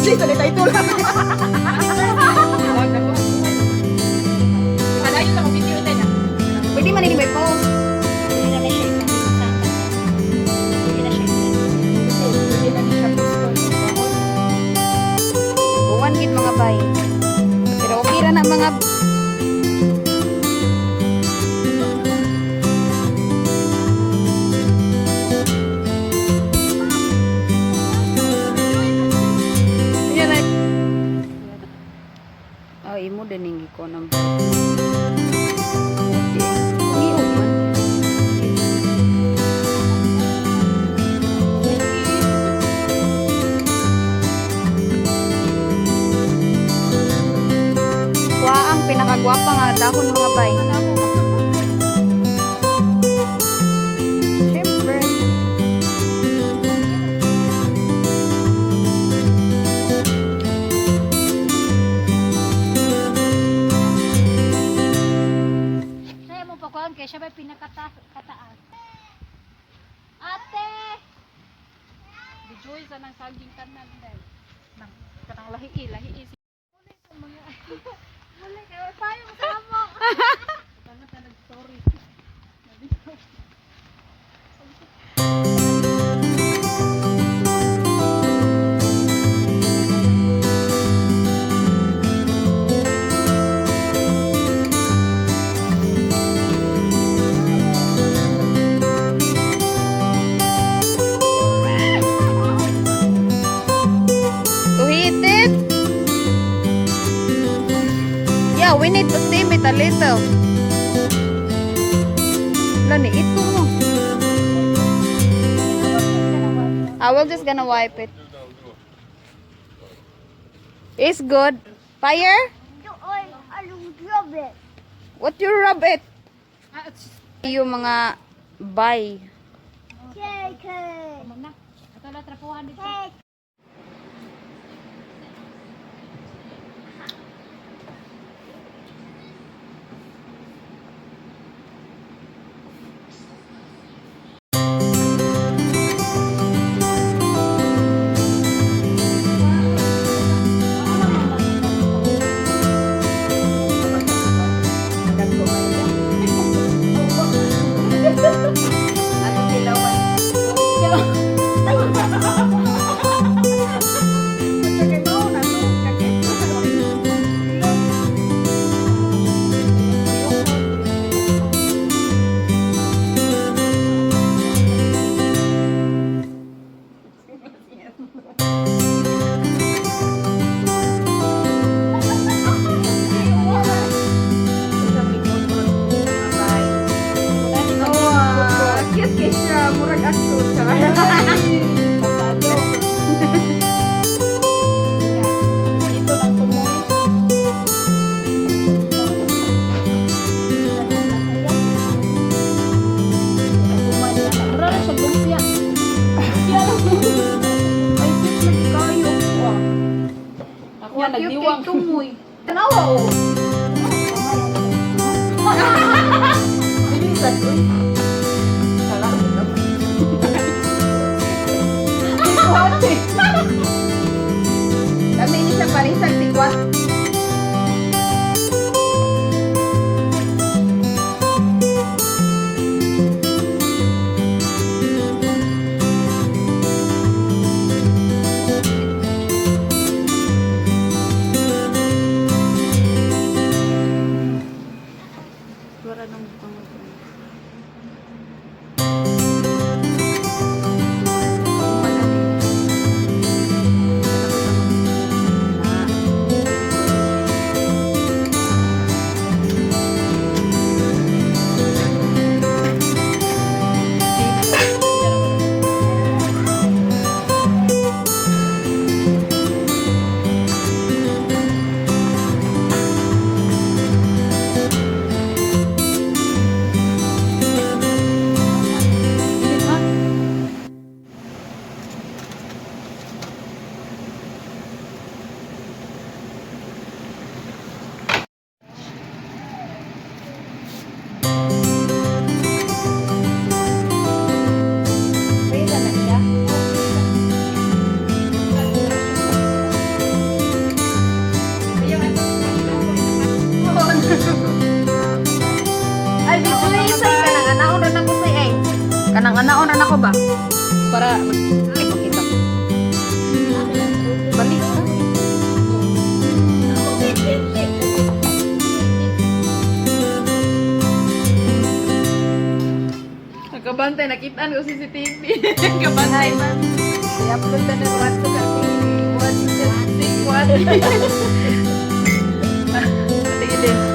Translate sa title. Padayon lang video tayo na. Pwede man ini may post. Pwede na siya i-post. Pwede na siya i-post. Pwede na siya post. Buwan gid, mga bay. Pero okay ra na mga. Yan ay. Oh, imo din ko ng. Ngiog man. Wa ang pinakagwapa nga dahon, mga bay. Siyempre. Saya mo pakuan kay siya may pinakataas kataas. Ate! Joy sa nang saging tanan dai. Nang kanang lahi lahi. Wala kayo payong sa amo. Tangan ta nag-story. To heat it? Yeah, we need to steam it a little. Lani, ito mo. I will just gonna wipe it. It's good. Fire? What you rub it? Yung mga bay. Na. Ato la trapuhan dito. Ano tilawan? Oh, cute kay siya. Murag aso. Dito lang tumoy. Mura na siya lumpia. Lumpia lang. Ay, cute lagi kayo. Wah. Ako ang Cute kay nagdiwang. tumoy. Tanawa oh. Bilisan, uy. Salamat. Sikwate. Dami ni siya parisan sikwat. Tan-awon ra nako ba? Para ay pakita ko. Balik ka. Nakabantay, nakitaan ko CCTV. Nakabantay man. I-upload na ng WhatsApp kasi 1, 6, 1. Ate Eden.